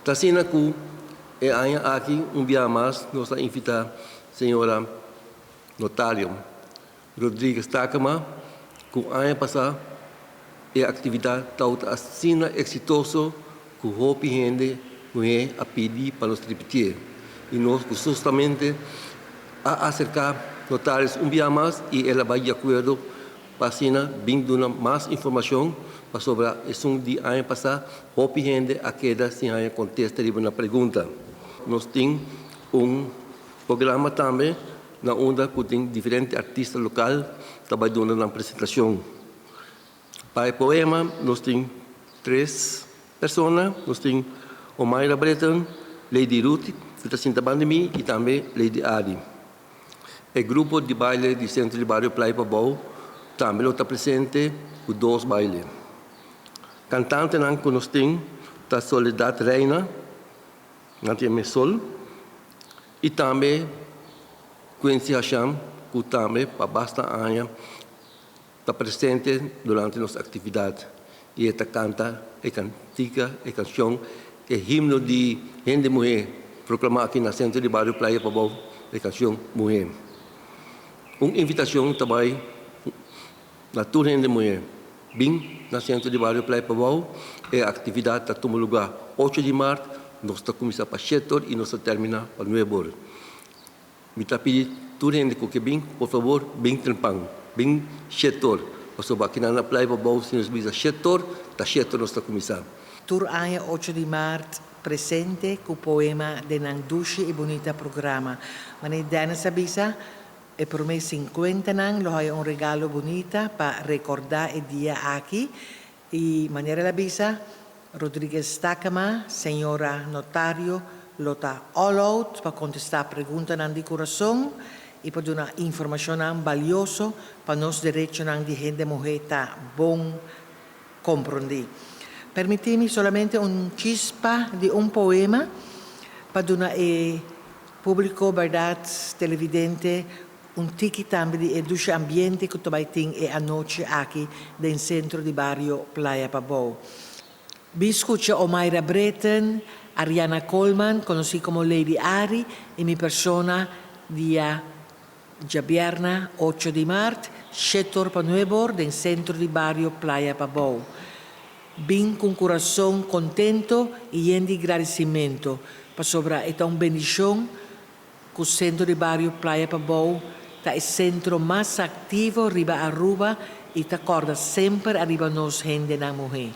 Ta asina ku e aña aki un biaha mas nos ta invitá señora notario Rodriguez Takema ku aña pasá e aktividat tabata asina eksitoso ku hopi hende muhé a pidi pa nos ripitié i nos gustosamente a aserká notaris un biaha mas i el a bai di akuerdo pa asina bin duna mas informashon pasobra esun di aña pasá hopi hende a keda sin haña kontesta riba nan pregunta. Nos tin un programa tambe na unda ku tin diferente artista lokal ta bai duna nan presentashon. Pa e poema nos tin tres persona, nos tin Omaira Breton, Lady Ruth ku ta sinta banda di mi i tambe Lady Adi. E grupo di baile di Sentro di Bario Playa Pabou tambe lo ta presente ku dos baile. Kantantenan ku nos tin ta Soledad Reina, nan tin e mes sol, i tambe Quincy Hasham ku tambe pa basta aña ta presente durante nos aktividat i e ta kanta e kantika, e kanshon, e himno di hende muhé proklamá aki na Sentro di Bario Playa Pabou, e kanshon Muhé. Un invitashon ta bai na tur hende muhé, bin na Sentro di Bario Playa Pabou, e aktividat ta tuma lugá ocho di mart, nos ta kuminsá pa shete or i nos ta terminá pa nuebe or. Mi ta pidi tur hende ku ke bin, por fabor, bin trempan, bin shetor, pasobra akinan na Playa Pabou si nos bisa shetor, ta shetor nos ta kuminsá. Tur aña ocho di mart presente ku poema den nan dushi i bunita programa. Manera Dennis a bisa, e promé sinkuentanan lo haya un regalo bunita pa rekordá e dia aki I manera el a bisa, Rodriguez Takema, señora notario, lo ta all out pa contesta preguntanan di curason y pa duna informacionnan balioso pa nos derechonan di hende muhe ta bon comprendi. Permiti mi solamente un chispa di un poema pa duna e publico, berdad, televidente, Un tiki tambe di e dushi ambiente ku ta bai tin e anochi aki den sentro di bario Playa Pabou. Bin skucha Omaira Britten, Ariana Coleman, konosí komo Lady Ari, i mi persona dia djabièrna ocho di mart, shete or pa nuebe or den sentro di bario Playa Pabou. Bin ku un kurason kontento i yen di gradisimentu, pasobra e ta un bendishon Cu Centro di Bario Playa Pabou ta e centro mas activo riba Aruba y ta corda semper ariba nos hendenan muhe.